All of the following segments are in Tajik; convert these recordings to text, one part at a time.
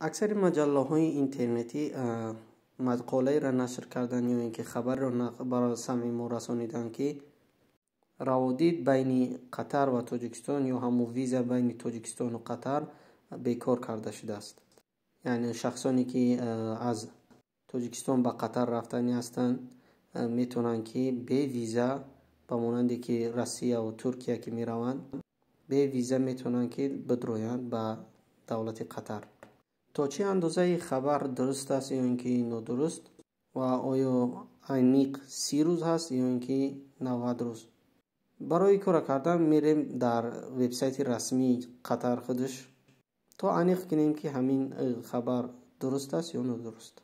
Аксари маҷаллаҳои интернетӣ мақолаеро нашр карданд ё ин ки хабарро ба самъи мо расониданд, ки раводид байни Қатар ва Тоҷикистон ё ҳамун виза байни Тоҷикистону Қатар бекор карда шудааст. Яъне шахсоне, ки аз Тоҷикистон ба Қатар рафтанӣ ҳастанд, метавонанд, ки бе виза, ба монанде ки Россияву Туркия ки мераванд, бе виза метавонанд, ки бидроянд ба давлати Қатар. То чӣ андоза ин хабар дуруст аст ё ин ки нодуруст ва оё аниқ 30 рӯз ҳаст ё ин ки 90 рӯз? Барои ин кора кардан мерем дар вебсайти расмии Қатар худаш, то аниқ кунем, ки ҳамин хабар дуруст аст ё нодуруст.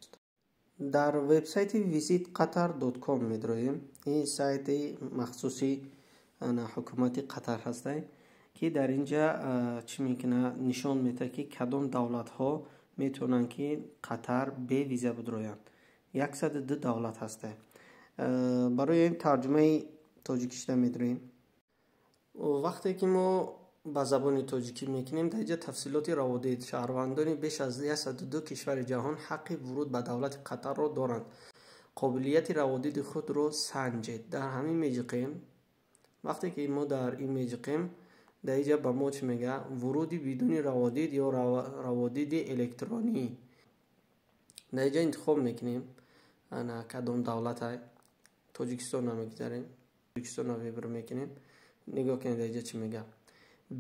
Дар вебсайти visitqatar.com медроем. Ин сайти махсуси ҳукумати Қатар ҳастай, ки дар ин ҷа чӣ мекунад? Нишон медиҳад, ки кадом давлатҳо метавонанд, ки Қатар бе виза бидроянд. 102 давлат ҳастай. Барои ин тарҷумаи тоҷикишида медроем. Вақте ки мо ба забони тоҷикӣ мекунем, дар инҷа тафсилоти раводид: шаҳрвандони беш аз 102 кишвари ҷаҳон ҳаққи вуруд ба давлати Қатарро доранд. Қобилияти раводиди худро санҷед. Дар ҳамин меҷиқем. Вақте ки мо дар ин меҷиқем, дар инҷа ба мо чӣ мегӯяд? Вуруди бидуни раводид ё раводиди электронӣ. Дар инҷа интихоб мекунем ана кадом давлатай. Тоҷикистонро мегузарем, Тоҷикистонро выбор мекунем. Нигоҳ кунед, дар инҷа чӣ мегӯяд: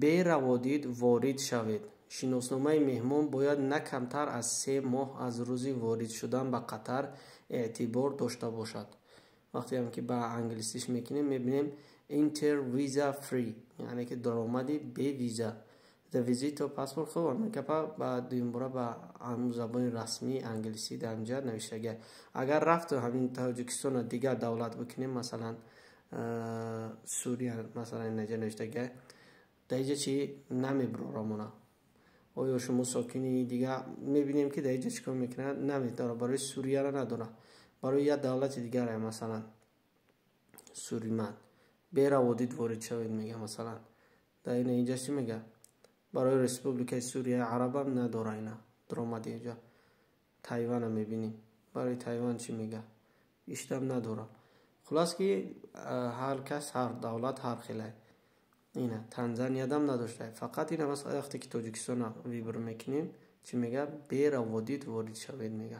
бе раводид ворид шавед. Шиносномаи меҳмон бояд на камтар аз 3 моҳ аз рӯзи ворид шудан ба Қатар эътибор дошта бошад. Вақтеам ки ба англисиш мекунем, мебинем enter visa free, яъне ки даромади бе виза. The visitor passport. Хуб, гапа ба дуюмбора ба ҳамун забони расмии англисӣ дар инҷа навиштагиа. Агар рафту ҳамин Тоҷикистонро дигар давлат бикунем, масалан Сурия, масалан, инаҷа навиштагиа, дар инҷа чӣ намебирорамона? Оё шумо сокини дигар? Мебинем, ки дар инҷа чӣ кор мекунад? Намедорад, барои Сурияро надорад, барои як давлати дигаре, масалан Суриман, бе раводид ворид шавед мега. Масалан, дар ина инҷа чӣ мега? Барои Республикаи Сурияи Арабам надора. Ина даромади инҷа Тайвана мебинем. Барои Тайван чӣ мега? Иштам надора. Хулас ки ҳар кас, ҳар давлат ҳар хелай. Ина Танзаниядам надошта. Фақат ина вақте ки Тоҷикистонро выбор мекунем, чӣ мега? Бе раводид ворид шавед мега.